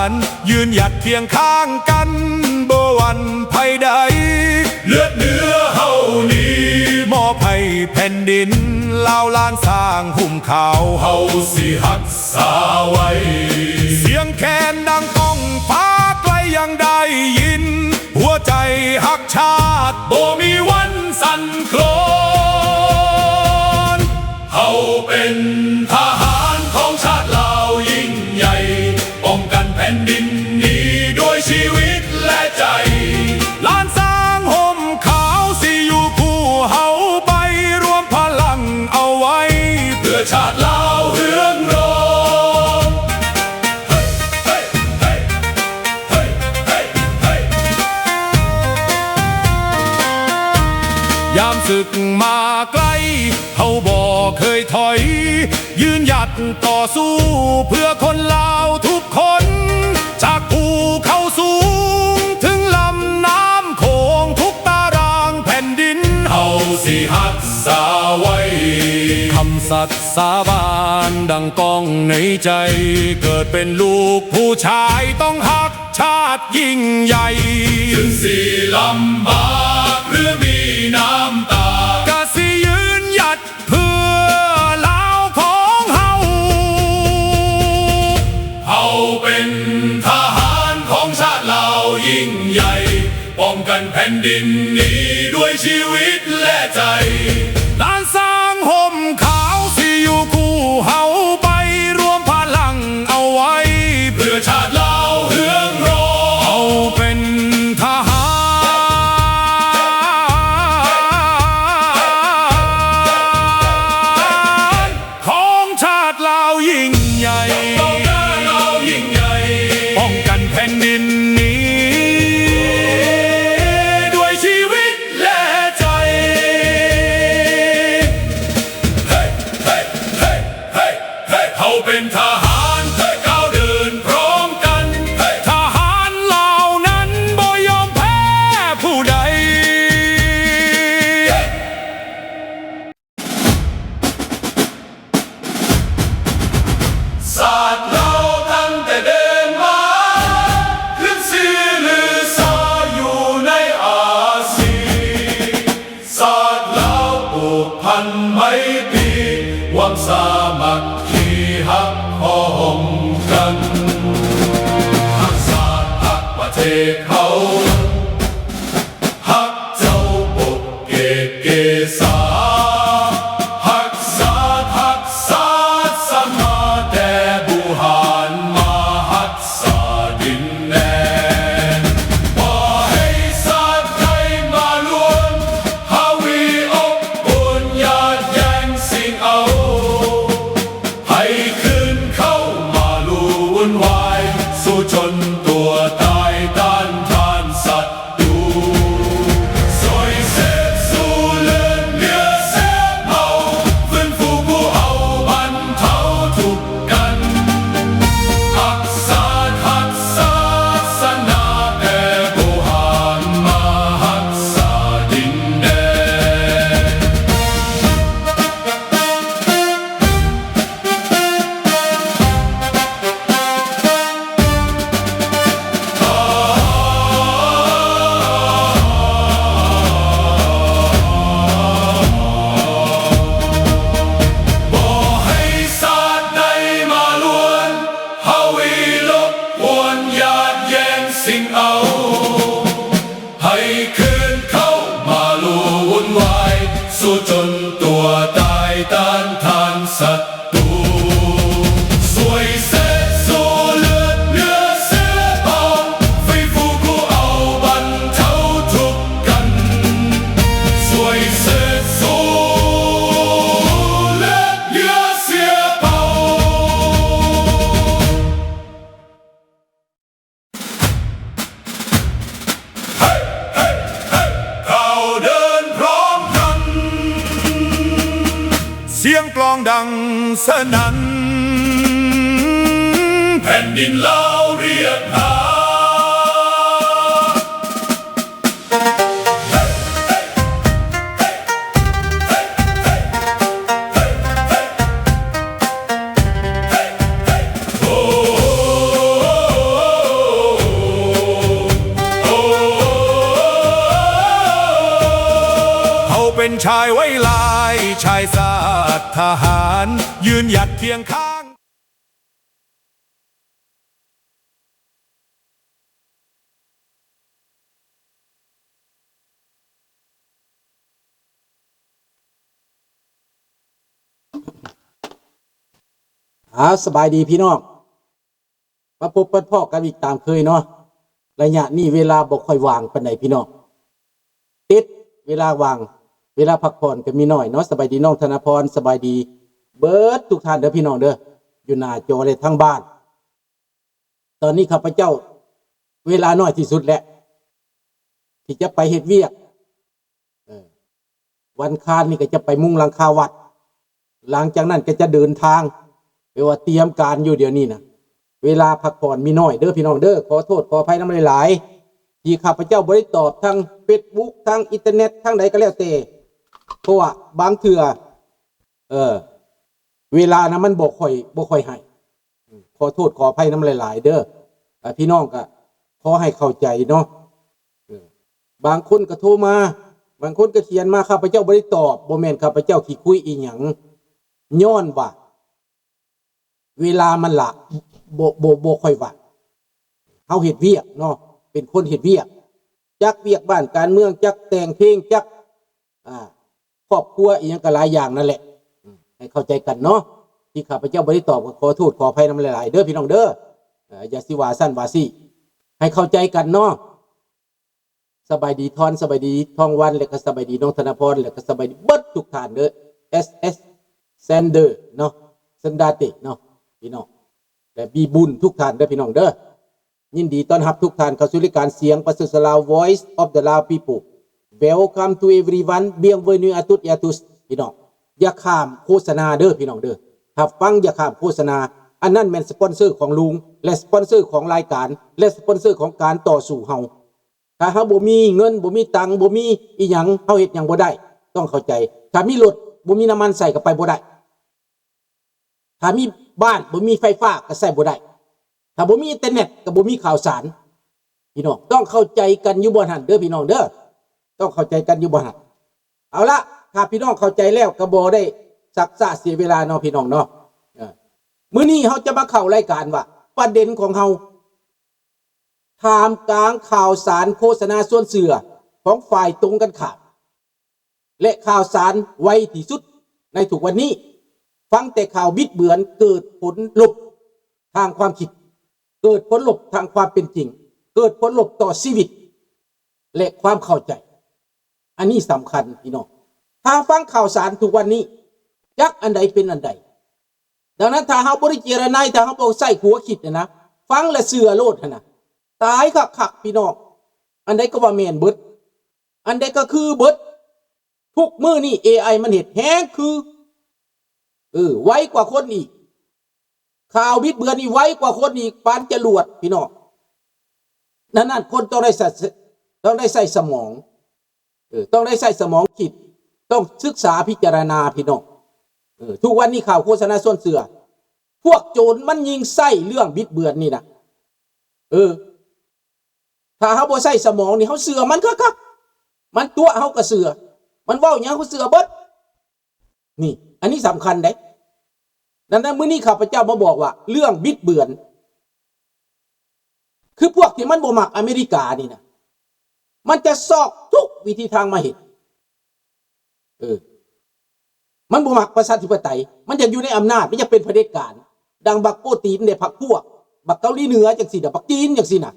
ນ ຢືນຫຍັດຄຽງຂ້າງກັນ ບໍ່ຫວັ່ນໄພໃດ ເລືອດເນື້ອເຮົານີ້ ມອບໃຫ້ແຜ່ນດິນລາວ ລ້ານຊ້າງຫົ່ມຂາວ ເຮົາຊິຮັກສາໄວ້ ສຽງແຄນດັງກ້ອງຟ້າໄກຍັງໄດ້ຍິນ ຫົວໃຈຮັກຊາດບໍ່ມີວັນສັ່ນຄລອນ ເຮົາເປັນທະຫານຂອງຊາດລາວຍິ່ງໃຫຍ່ ປ້ອງກັນແຜ່ນດິນນີ້ດ້ວຍຊີວິດແລະໃຈ ລ້ານຊ້າງຫົ່ມຂາວຊິຢູ່ຄູ່ເຮົາໄປ ລວມພະລັງເອົາໄວ້ເພື່ອຊາດລາວເຮືອງຮອງ ຍາມສຶກມາໄກ ເຮົາບໍ່ເຄີຍຖອຍ ຢືນຫຍັດຕໍ່ສູ້ເພື່ອຄົນລາວທຸກຄົນ ຈາກພູເຂົາສູງເຖິງລຳນ້ຳໂຂງ ທຸກຕາລາງແຜ່ນດິນ ເຮົາຊິຮັກສາໄວ້ ຄຳສັດສາບານດັ່ງກ້ອງໃນໃຈ ເກີດເປັນລູກຜູ້ຊາຍຕ້ອງຮັກ ຊາດຍິ່ງໃຫຍ່ ເຖິງຊິລຳບາກ ຫຼື ມີນ້ຳຕາ ກະຊິຢືນຫຍັດເພື່ອລາວຂອງເຮົາ ເຮົາເປັນທະຫານຂອງຊາດລາວຍິ່ງໃຫຍ່ ປ້ອງກັນແຜ່ນດິນນີ້ດ້ວຍຊີວິດແລະໃຈ ລ້ານຊ້າງຫົ່ມຂາວຊິຢູ່ຄູ່ເຮົາໄປ ລວມພະລັງເອົາໄວ້ ເພື່ອຊາດລາວເຮືອງຮອງ ເຮົາເປັນທະຫານ ຂອງຊາດລາວຍິ່ງໃຫຍ່ ປ້ອງກັນແຜ່ນດິນນີ້ດ້ວຍຊີວິດແລະໃຈ ເຮົາເປັນທະຫານ ກ້າວເດີນພ້ອມກັນ ທະຫານລາວນັ້ນບໍ່ຍອມແພ້ຜູ້ໃດ ຊາດລາວຕັ້ງແຕ່ເດີມມາ ຂຶ້ນຊື່ລືຊາຢູ່ໃນອາຊີ ຊາດລາວຜູກພັນໄມຕີ ຫວັງສາມັກຄີຮັກພ້ອມກັນ ຮັກຊາດຮັກປະເທດເຮົາ ຮັກເຈົ້າປົກເກກເກສາ ຮັກຊາດຮັກສາສະໜາ ແຕ່ບູຮານມາຮັກສາດິນແດນ ບໍ່ໃຫ້ຊາດໃດມາລວນ ຫາວີອົບອຸ່ນຍາດແຍ່ງຊິງເອົາ ໃຫ້ຄືນເຂົ້າມາລຸວຸ່ນວາຍ ສູ້ຈົນຕົວຕາຍຕ້ານທານສັດຕູ ຊ່ວຍເສດຊູເລືອດເນື້ອເສຍເຜົາ ຟື້ນຟູຜູ້ເອົາບັນເທົາທຸກກັນ ຮັກຊາດຮັກສາສະໜາ ແຕ່ບໍ່ຫານມາຮັກສາດິນແດນ ບໍ່ໃຫ້ຊາດໃດມາລວນ ຫາວີລົບກວນຍາດແຍ່ງຊິງເອົາ ໃຫ້ຄືນເຂົ້າມາລຸວຸ່ນວາຍ ສູ້ຈົນຕົວຕາຍຕ້ານທານສັດຕູ ຊ່ວຍເສດຊູເລືອດເນື້ອເສຍເຜົາ ຟື້ນຟູຜູ້ເອົາບັນເທົາທຸກກັນ ຊ່ວຍເສດຊູເລືອດເນື້ອເສຍເຜົາ. ເຮົາເດີນພ້ອມກັນ ສຽງກລອງດັງສະໜັ່ນ ແຜ່ນດິນລາວຮຽກຫາ. เป็นชายไว้ลาย ชายสัตว์ทหาร ยืนหยัดเคียงข้าง อ้าว สบายดีพี่น้อง มาพบมาพ้อกันอีกตามเคยเนาะ ระยะนี้เวลาบ่ค่อยว่างปานใดพี่น้อง ติดเวลาว่าง เวลาพักผ่อนก็มีน้อยเนาะ สบายดีน้องธนพร สบายดีเบิดทุกท่านเด้อพี่น้องเด้อ อยู่หน้าจอและทางบ้าน ตอนนี้ข้าพเจ้าเวลาน้อยที่สุดแล้ว ที่จะไปเฮ็ดเวียก เออ วันอังคารนี่ก็จะไปมุงหลังคาวัด หลังจากนั้นก็จะเดินทาง แปลว่าเตรียมการอยู่เดี๋ยวนี้นะ เวลาพักผ่อนมีน้อยเด้อพี่น้องเด้อ ขอโทษขออภัยนำหลายๆ ที่ข้าพเจ้าบ่ได้ตอบทางเฟซบุ๊ก ทางอินเทอร์เน็ต ทางใดก็แล้วแต่ เพราะว่าบางเทื่อ เออ เวลานะมันบ่ค่อย บ่ค่อยให้ ขอโทษขออภัยนำหลายๆ เด้อ อ่า พี่น้องก็ขอให้เข้าใจเนาะ เออ บางคนก็โทรมา บางคนก็เขียนมา ข้าพเจ้าบ่ได้ตอบ บ่แม่นข้าพเจ้าขี้คุยอีหยัง ย้อนว่าเวลามันละ บ่ บ่ บ่ค่อยว่าง เฮาเฮ็ดเวียกเนาะ เป็นคนเฮ็ดเวียก จักเวียกบ้านการเมือง จักแต่งเพลง จัก อ่า ครอบครัวอีหยังก็หลายอย่างนั่นแหละ อืม ให้เข้าใจกันเนาะ ที่ข้าพเจ้าบ่ได้ตอบก็ขอโทษขออภัยนำหลายๆ เด้อพี่น้องเด้อ เอ่อ อย่าสิว่าซั่นว่าซี้ ให้เข้าใจกันเนาะ สบายดีทอน สบายดีทองวัน และก็สบายดีน้องธนพร และก็สบายดีเบิดทุกท่านเด้อ เอส เอส แซนเดอร์เนาะ ซันดาเตเนาะ พี่น้อง และบีบุญทุกท่านเด้อพี่น้องเด้อ ยินดีต้อนรับทุกท่านเข้าสู่รายการเสียงประชาชนลาว Voice of the Lao People. Welcome to everyone. Bienvenue à toutes et à tous. พี่น้อง อย่าข้ามโฆษณาเด้อพี่น้องเด้อ ถ้าฟังอย่าข้ามโฆษณา อันนั้นแม่นสปอนเซอร์ของลุง และสปอนเซอร์ของรายการ และสปอนเซอร์ของการต่อสู้เฮา ถ้าเฮาบ่มีเงิน บ่มีตังค์ บ่มีอีหยัง เฮาเฮ็ดหยังบ่ได้ ต้องเข้าใจ ถ้ามีรถ บ่มีน้ำมันใส่ก็ไปบ่ได้ ถ้ามีบ้านบ่มีไฟฟ้าก็ใช้บ่ได้ ถ้าบ่มีอินเทอร์เน็ตก็บ่มีข่าวสาร พี่น้องต้องเข้าใจกันอยู่บ่หั่นเด้อพี่น้องเด้อ ต้องเข้าใจกันอยู่บ่หั่น เอาละ ถ้าพี่น้องเข้าใจแล้วก็บ่ได้ซักซ้าเสียเวลาเนาะพี่น้องเนาะ เออ มื้อนี้เฮาจะมาเข้ารายการว่า ประเด็นของเฮา ท่ามกลางข่าวสารโฆษณาชวนเชื่อของฝ่ายตรงกันข้าม และข่าวสารไวที่สุดในทุกวันนี้ ฟังแต่ข่าวบิดเบือน เกิดผลลบทางความคิด เกิดผลลบทางความเป็นจริง เกิดผลลบต่อชีวิต และความเข้าใจ อันนี้สำคัญพี่น้อง ถ้าฟังข่าวสารทุกวันนี้ จักอันใดเป็นอันใด ดังนั้นถ้าเฮาบ่ได้เจรไน ถ้าเฮาบ่ใช้หัวคิดน่ะนะ ฟังแล้วเชื่อโลดหั่นน่ะ ตายคักๆ พี่น้อง อันใดก็ว่าแม่นเบิด อันใดก็คือเบิด ทุกมื้อนี้เอไอมันเฮ็ดแฮงคือ เออ ไวกว่าคนอีก ข่าวบิดเบือนนี่ไวกว่าคนอีก ปานจรวดพี่น้อง ดังนั้นคนต้องได้ใช้ ต้องได้ใช้สมอง เออ ต้องได้ใช้สมองคิด ต้องศึกษาพิจารณาพี่น้อง เออ ทุกวันนี้ข่าวโฆษณาชวนเชื่อ พวกโจรมันยิ่งใช้เรื่องบิดเบือนนี่นะ เออ ถ้าเฮาบ่ใช้สมองนี่ เฮาเชื่อมันคักๆ มันตั๋วะเฮาก็เชื่อ มันเว้าหยังเฮาเชื่อเบิด นี่ อันนี้สำคัญเด้ ดังนั้นมื้อนี้ข้าพเจ้ามาบอกว่าเรื่องบิดเบือน คือพวกที่มันบ่มักอเมริกานี่นะ มันจะซอกทุกวิธีทางมาเฮ็ด เออ มันบ่มักประชาธิปไตย มันอยากอยู่ในอำนาจ มันอยากเป็นเผด็จการ ดังบักปูตินเด้ พรรคพวก บักเกาหลีเหนือจังซี่นะ บักจีนจังซี่นะ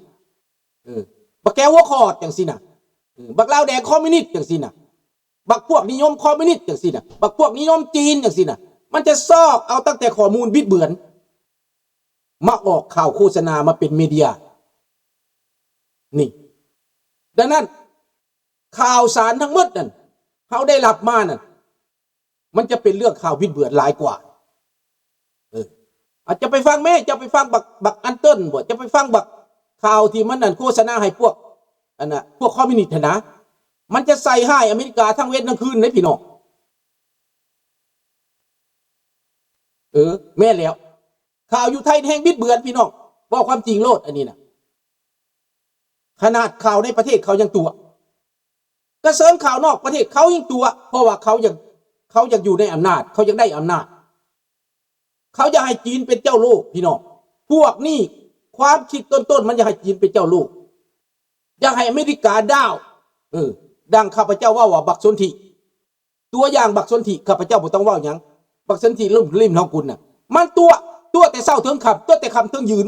เออ บักแก้วหัวขอดจังซี่นะ เออ บักลาวแดงคอมมิวนิสต์จังซี่นะ บักพวกนิยมคอมมิวนิสต์จังซี่นะ บักพวกนิยมจีนจังซี่นะ มันจะซอกเอาตั้งแต่ข้อมูลบิดเบือน มาออกข่าวโฆษณามาเป็นเมเดีย นี่ ดังนั้น ข่าวสารทั้งหมดนั่น เฮาได้รับมานั่น มันจะเป็นเรื่องข่าวบิดเบือนหลายกว่า เออ อาจจะไปฟังแม่ จะไปฟังบัก บักอันเตินบ่ จะไปฟังบักข่าวที่มันนั่นโฆษณาให้พวก อันน่ะ พวกคอมมิวนิสต์หั่นนะ มันจะใส่ร้ายอเมริกาทั้งเว็นทั้งคืนเด้พี่น้อง เออ แม่นแล้ว ข่าวอยู่ไทยแฮงบิดเบือนพี่น้อง เว้าความจริงโลดอันนี้น่ะ ขนาดข่าวในประเทศเขายังตั๋วะ ສະເສີນຂ່າວນອກປະເທດ ເຂົາຍິ່ງຕົວະ ເພາະວ່າເຂົາຢາກ ເຂົາຢາກຢູ່ໃນອຳນາດ ເຂົາຢາກໄດ້ອຳນາດ ເຂົາຢາກໃຫ້ຈີນເປັນເຈົ້າໂລກ ພີ່ນ້ອງ. ພວກນີ້ຄວາມຄິດຕົ້ນໆ ມັນຢາກໃຫ້ຈີນເປັນເຈົ້າໂລກ ຢາກໃຫ້ອາເມລິກາດ້າວ. ເອີ ດັ່ງຂ້າພະເຈົ້າເວົ້າວ່າບັກສົນທິ ຕົວຢ່າງບັກສົນທິ ຂ້າພະເຈົ້າບໍ່ຕ້ອງເວົ້າຫຍັງ ບັກສົນທິ ລິມ ລິມທອງກຸນນະ ມັນຕົວະ ຕົວະແຕ່ເຊົ້າເຖິງຄ່ຳ ຕົວະແຕ່ຄ່ຳເຖິງຢືນ.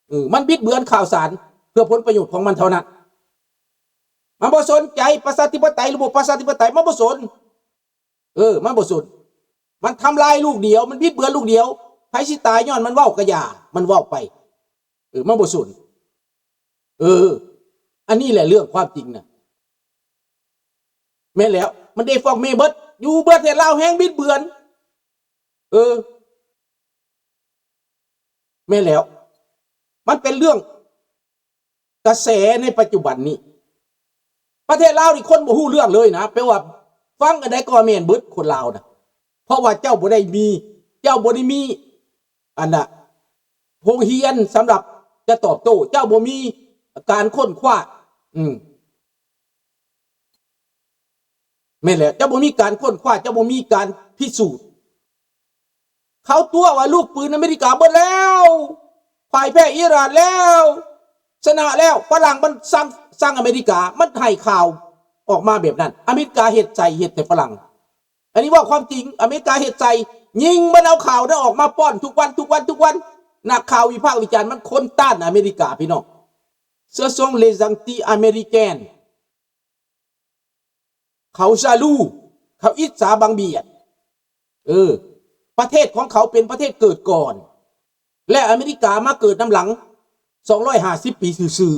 ເອີ ມັນບິດເບືອນຂ່າວສານເພື່ອຜົນປະໂຫຍດຂອງມັນເທົ່ານັ້ນ. ມັນບໍ່ສົນໃຈປະຊາທິປະໄຕ ຫຼື ບໍ່ປະຊາທິປະໄຕ ມັນບໍ່ສົນ. ເອີ ມັນບໍ່ສົນ. ມັນທຳລາຍລູກດຽວ ມັນບິດເບືອນລູກດຽວ. ໃຜຊິຕາຍຍ້ອນມັນເວົ້າກະຢ່າ ມັນເວົ້າໄປ. ເອີ ມັນບໍ່ສົນ. ເອີ ອັນນີ້ແຫຼະເລື່ອງຄວາມຈິງນະ. ແມ່ນແລ້ວ ມັນ deform ເບິດ ຢູ່ປະເທດລາວແຮ່ງບິດເບືອນ. ເອີ ແມ່ນແລ້ວ ມັນເປັນເລື່ອງກະແສໃນປັດຈຸບັນນີ້. ປະເທດລາວນີ້ຄົນບໍ່ຮູ້ເລື່ອງເລີຍນະ ແປວ່າຟັງອັນໃດກໍວ່າແມ່ນເບິດ ຄົນລາວນະ. ເພາະວ່າເຈົ້າບໍ່ໄດ້ມີ ເຈົ້າບໍ່ໄດ້ມີ ອັນນະ ໂຮງຮຽນສຳລັບຈະຕອບໂຕ້ ເຈົ້າບໍ່ມີການຄົ້ນຄວ້າ. ອືມ ແມ່ນແລ້ວ ເຈົ້າບໍ່ມີການຄົ້ນຄວ້າ ເຈົ້າບໍ່ມີການພິສູດ. ເຂົາຕົວະວ່າລູກປືນອາເມລິກາເບິດແລ້ວ ພ່າຍແພ້ອີຣານແລ້ວ ຊະນະແລ້ວ. ຝຣັ່ງມັນຊັງ ຊັງອາເມລິກາ ມັນໃຫ້ຂ່າວອອກມາແບບນັ້ນ. ອາເມລິກາເຮັດໃສ່ ເຮັດໃສ່ຝຣັ່ງ. ອັນນີ້ເວົ້າຄວາມຈິງ ອາເມລິກາເຮັດໃສ່ ຍິງມັນ ເອົາຂ່າວນັ້ນອອກມາປ້ອນທຸກວັນ ທຸກວັນ ທຸກວັນ. ນັກຂ່າວວິພາກວິຈານມັນຄົນຕ້ານອາເມລິກາ ພີ່ນ້ອງ. Ce sont les anti-américains. ເຂົາຈະຮູ້ ເຂົາອິດສາບັງບຽດ. ເອີ ປະເທດຂອງເຂົາເປັນປະເທດເກີດກ່ອນ ແລະ ອາເມລິກາມາເກີດນຳຫຼັງ ສອງຮ້ອຍຫ້າສິບປີຊື່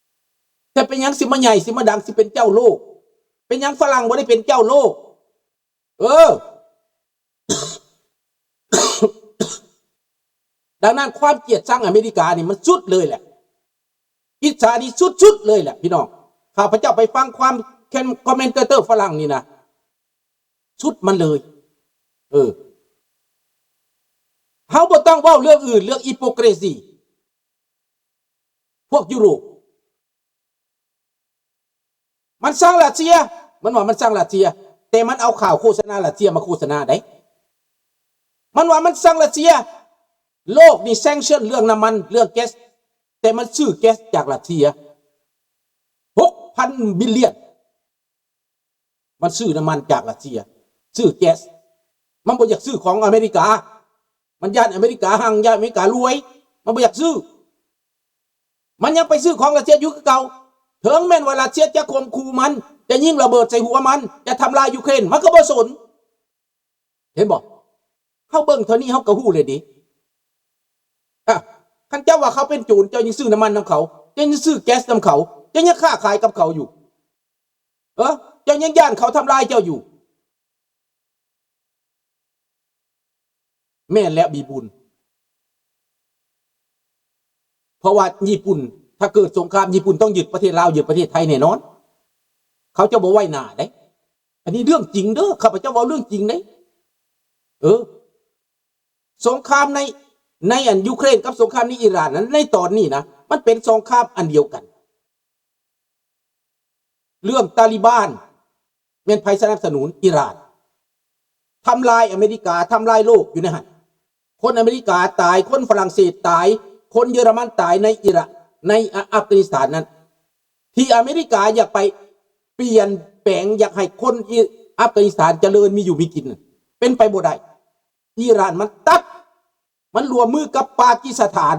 ໆ. ແຕ່ເປັນຫຍັງຊິມາໃຫຍ່ ຊິມາດັງ ຊິເປັນເຈົ້າໂລກ? ເປັນຫຍັງຝຣັ່ງບໍ່ໄດ້ເປັນເຈົ້າໂລກ? ເອີ ດັ່ງນັ້ນ ຄວາມກຽດຊັງອາເມລິການີ້ມັນສຸດເລີຍແຫຼະ. ອິດສານີ້ສຸດໆເລີຍແຫຼະ ພີ່ນ້ອງ. ຂ້າພະເຈົ້າໄປຟັງຄວາມ comment ຂອງຝຣັ່ງນີ້ນະ ສຸດມັນເລີຍ. ເອີ ເຮົາບໍ່ຕ້ອງເວົ້າເລື່ອງອື່ນ ເລື່ອງ hypocrisy ພວກຢູໂຣບ. ມັນຊັງຣັດເຊຍ ມັນວ່າມັນຊັງຣັດເຊຍ ແຕ່ມັນເອົາຂ່າວໂຄສະນາຣັດເຊຍມາໂຄສະນາໄດ໋. ມັນວ່າມັນຊັງຣັດເຊຍ. ໂລກນີ້ sanction ເລື່ອງນ້ຳມັນ ເລື່ອງແກັສ ແຕ່ມັນຊື້ແກັສຈາກຣັດເຊຍ ຫົກພັນບິລລຽນ. ມັນຊື້ນ້ຳມັນຈາກຣັດເຊຍ ຊື້ແກັສ. ມັນບໍ່ຢາກຊື້ຂອງອາເມລິກາ. ມັນຢ້ານອາເມລິກາຮັ່ງ ຢ້ານອາເມລິກາລວຍ ມັນບໍ່ຢາກຊື້. ມັນຍັງໄປຊື້ຂອງຣັດເຊຍຢູ່ຄືເກົ່າ. ເຖິງແມ່ນວ່າຣັດເຊຍຈະຂົ່ມຂູ່ມັນ ຈະຍິງລະເບີດໃສ່ຫົວມັນ ຈະທຳລາຍຢູເຄຣນ ມັນກໍບໍ່ສົນ. ເຫັນບໍ່? ເຮົາເບິ່ງເທົ່ານີ້ເຮົາກໍຮູ້ແລ້ວເດ. ອາ ຄັນເຈົ້າວ່າເຂົາເປັນໂຈນ ເຈົ້າຍັງຊື້ນ້ຳມັນນຳເຂົາ ເຈົ້າຍັງຊື້ແກັສນຳເຂົາ ເຈົ້າຍັງຄ້າຂາຍກັບເຂົາຢູ່. ເອີ ເຈົ້າຍັງຢ້ານເຂົາທຳລາຍເຈົ້າຢູ່. ແມ່ນແລ້ວ ບີບຸນ. ເພາະວ່າຍີ່ປຸ່ນ ຖ້າເກີດສົງຄາມ ຍີ່ປຸ່ນຕ້ອງຍຶດປະເທດລາວ ຍຶດປະເທດໄທແນ່ນອນ. ເຂົາຈະບໍ່ໄວ້ໜ້າເດ້. ອັນນີ້ເລື່ອງຈິງເດີ ຂ້າພະເຈົ້າເວົ້າເລື່ອງຈິງເດ້. ເອີ ສົງຄາມໃນ ໃນອັນຢູເຄຣນກັບສົງຄາມໃນອີຣານນັ້ນ ໃນຕອນນີ້ນະ ມັນເປັນສົງຄາມອັນດຽວກັນ. ເລື່ອງຕາລີບານ ແມ່ນໃຜສະໜັບສະໜູນ? ອີຣານ. ທຳລາຍອາເມລິກາ ທຳລາຍໂລກຢູ່ໃນຫັ້ນ. ຄົນອາເມລິກາຕາຍ ຄົນຝຣັ່ງເສດຕາຍ ຄົນເຢຍລະມັນຕາຍໃນອີຣານ ໃນອາ ອັຟການິສຖານນັ້ນ ທີ່ອາເມລິກາຢາກໄປປ່ຽນແປງ ຢາກໃຫ້ຄົນອີ ອັຟການິສຖານຈະເລີນມີຢູ່ມີກິນ ເປັນໄປບໍ່ໄດ້. ອີຣານມັນຕັດ ມັນຮ່ວມມືກັບປາກິສຖານ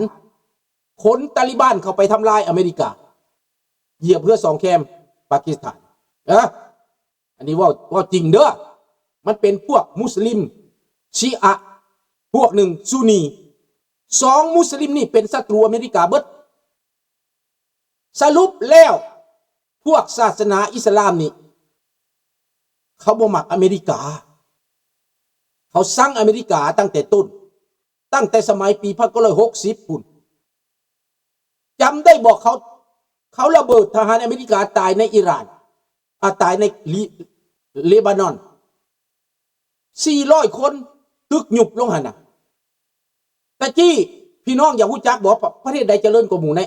ຂົນຕາລີບານເຂົ້າໄປທຳລາຍອາເມລິກາ ຢຽບເຮືອສອງແຄມປາກິສຖານ. ເອີ ອັນນີ້ເວົ້າ ເວົ້າຈິງເດີ. ມັນເປັນພວກມຸສລິມ ຊີອະ ພວກໜຶ່ງ ຊຸນນີ. ສອງມຸສລິມນີ້ເປັນສັດຕູອາເມລິກາເບິດ. ສະຫຼຸບແລ້ວ ພວກສາສະໜາອິດສະລາມນີ້ ເຂົາບໍ່ມັກອາເມລິກາ. ເຂົາຊັງອາເມລິກາຕັ້ງແຕ່ຕົ້ນ ຕັ້ງແຕ່ສະໄໝປີພັນເກົ້າຮ້ອຍຫົກສິບພຸ້ນ. ຈຳໄດ້ບໍ່? ເຂົາ ເຂົາລະເບີດ ທະຫານອາເມລິກາຕາຍໃນອີຣານ ອາ ຕາຍໃນ ລີ ເລບານອນ ສີ່ຮ້ອຍຄົນ ຕຶກຍຸບລົງຫັ້ນນະ. ຕະກີ້ ພີ່ນ້ອງຢາກຮູ້ຈັກບໍ່? ປະ ປະເທດໃດຈະເລີນກວ່າໝູ່ໃນ